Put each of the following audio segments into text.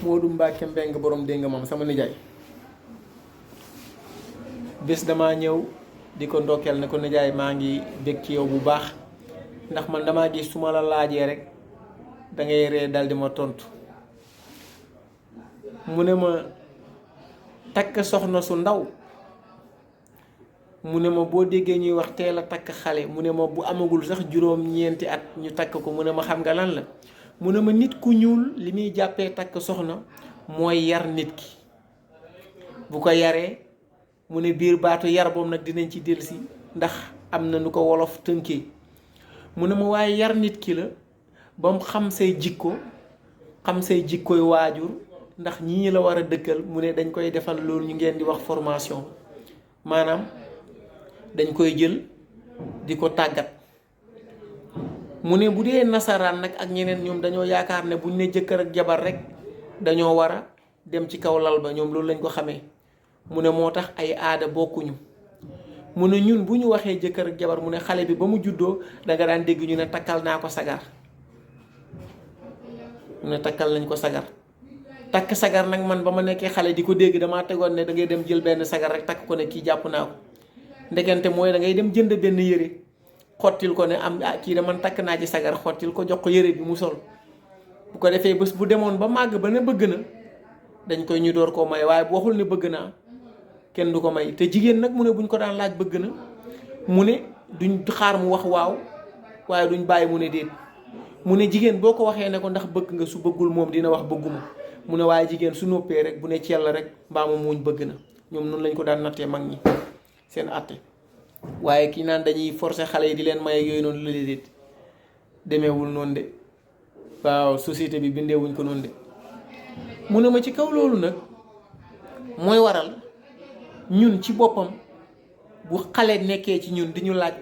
Modou Mbacke Mbeng borom dégg nga moom sama nijaay bés damaa ñëw di ko ndokkeel ne ko nijaay maa ngi bég ci yow bu baax ndax man damaa gis su ma la laajee rek da ngay ree dal di ma tontu mu ne ma takk soxna su ndaw mu ne ma boo déggee ñuy wax teel a takk xale mu ne ma bu amagul sax juróom-ñeenti at ñu takk ko mu ne ma xam nga lan la mu ne ma nit ku ñuul li muy jàppee takk soxna mooy yar nit ki bu ko yaree mu ne biir baatu yar boobu nag dinañ ci dellusi ndax am na nu ko wolof tënkee mu ne ma waaye yar nit ki la ba mu xam say jikko xam say jikkoy waajur ndax ñii la war a dëkkal mu ne dañ koy defal loolu ñu ngeen di wax formation maanaam dañ koy jël di ko tàggat mu ne bu dee nasaraan nag ak ñeneen ñoom dañoo yaakaar ne buñ ne jëkkër ak jabar rek dañoo war a dem ci kaw lal ba ñoom loolu lañ ko xamee mu ne moo tax ay aada bokkuñu mu ne ñun bu ñu waxee jëkkër ak jabar mu ne xale bi ba mu juddoo danga daan dégg ñu ne takkal naa ko sagar mu ne takkal nañ ko sagar takk sagar nag man ba ma nekkee xale di ko dégg damaa tegoon ne da ngay dem jël benn sagar rek takk ko ne kii jàpp naa ko ndekente mooy da ngay dem jënd benn yére xottil ko ne am kii da man takk naa ci sagar xottil ko jox ko yére bi mu sol bu ko defee bés bu demoon ba màgg ba ne bëgg na dañ koy ñu door koo may waaye bu waxul ne bëgg naa kenn du ko may te jigéen nag mu ne buñ ko daan laaj bëgg na mu ne duñ xaar mu wax waaw waaye duñ bàyyi mu ne déet mu ne jigéen boo ko waxee ne ko ndax bëgg nga su bëggul moom dina wax bëgguma mu ne waaye jigéen su noppee rek bu ne ci yàlla rek mbaa mu muñ bëgg na ñoom noonu lañ ko daan nattee mag ñi seen àtte waaye kii naan dañuy forcer xale yi di leen maye yooyu noonu la déet demeewul noonu de waaw société bi bindeewuñ ko noonu de mu ne ma ci kaw loolu nag mooy waral ñun ci boppam bu xale nekkee ci ñun di ñu laaj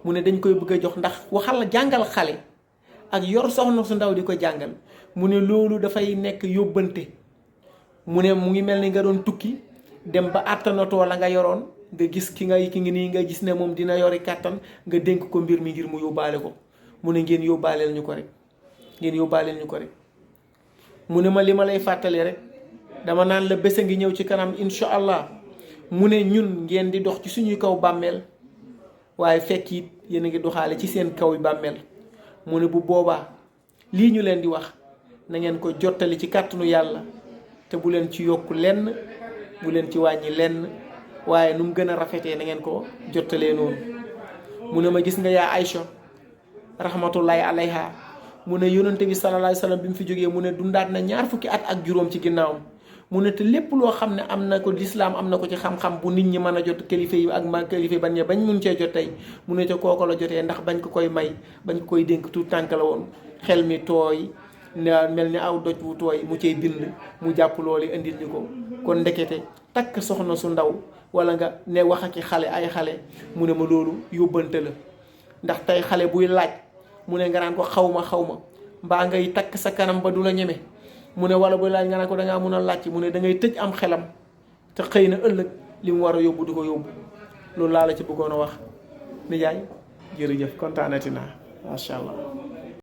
mu ne dañ koy bëgg a jox ndax waxal jàngal xale ak yor soxna su ndaw di ko jàngal mu ne loolu dafay nekk yóbbante mu ne mu ngi mel ni nga doon tukki dem ba àttanatoo la nga yoroon nga gis ki ngi nii nga gis ne moom dina yori kàttan nga dénk ko mbir mi ngir mu yóbbaale ko mu ne ngeen yóbbaaleel ñu ko rek ngeen yóbbaaleel ñu ko rek mu ne ma li ma lay fàttali rek dama naan la bés a ngi ñëw ci kanam incha allah mu ne ñun ngeen di dox ci suñuy kaw bàmmeel waaye fekk it yéen a ngi doxaale ci seen kaw bàmmeel mu ne bu boobaa lii ñu leen di wax na ngeen ko jottali ci kàttanu yàlla te bu leen ci yokk lenn bu leen ci wàññi lenn waaye nu mu gën a rafetee na ngeen ko jottalee noonu mu ne ma gis nga yaa Aïcha rahmatullahi alayha mu ne yonante bi sallallahu alayhi wa sallam bi mu fi jógee mu ne dundaat na 20 fukki at ak juróom ci ginnaawam mu ne te lépp loo xam ne am na ko lislaam am na ko ci xam-xam bu nit ñi mën a jot kilifa yi ak ma kilifa yi bañ mun cee jot tey mu ne ca kooko la jotee ndax bañ ko koy may bañ ko koy dénk tout tànk la woon xel mi tooy mel ni aw doj wu tooy mu cay bind mu jàpp loolu indil ñu ko kon ndekete takk soxna su ndaw wala nga ne wax ak xale ay xale mu ne ma loolu yóbbante la ndax tey xale buy laaj mu ne nga naan ko xaw ma mbaa ngay takk sa kanam ba du la ñeme mu ne wala buy laaj nga naan ko dangaa mun a laaj mu ne da ngay tëj am xelam te xëy na ëllëg li mu war a yóbbu du ko yóbbu loolu laa la ci bëggoon a wax nijaay jërëjëf kontaanati naa macha allah.